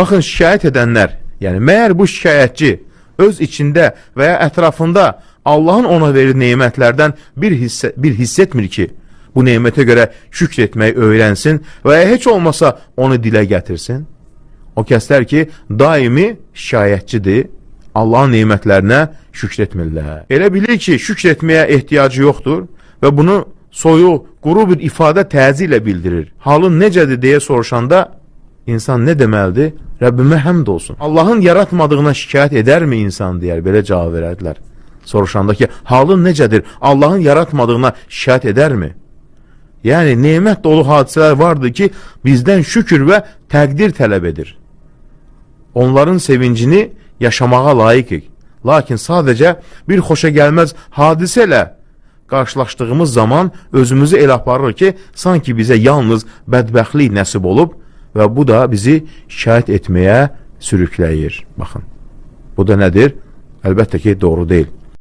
Baxın, şikayət edənlər, yəni məyər bu şikayətçi öz içində və ya ətrafında Allahın ona verdiyi nemətlərdən bir hiss etmir ki, bu nemətə görə şükr etməyi öyrənsin və ya heç olmasa onu dilə gətirsin? O kəslər ki, daimi şikayətçidir, Allahın nemətlərinə şükr etmirlər. Elə bilir ki, şükr etməyə ehtiyacı yoxdur və bunu soyuq, quru bir ifadə tərzi ilə bildirir. Halın necədir deyə soruşanda insan nə deməlidir? Rəbbimə həmd olsun. Allahın yaratmadığına şikayət edərmi insan deyər, belə cavab verərdilər. Soruşanda ki, halın necədir? Allahın yaratmadığına şikayət edərmi? Yəni nemət dolu hadisələr vardır ki, bizdən şükür və təqdir tələb edir. Onların sevincini yaşamağa layiqik. Lakin sadəcə bir xoşa gəlməz hadisə ilə qarşılaşdığımız zaman özümüzü elə aparırıq ki, sanki bizə yalnız bədbəxtlik nəsib olub və bu da bizi şikayət etməyə sürükləyir. Baxın, bu da nədir? Əlbəttə ki, doğru deyil.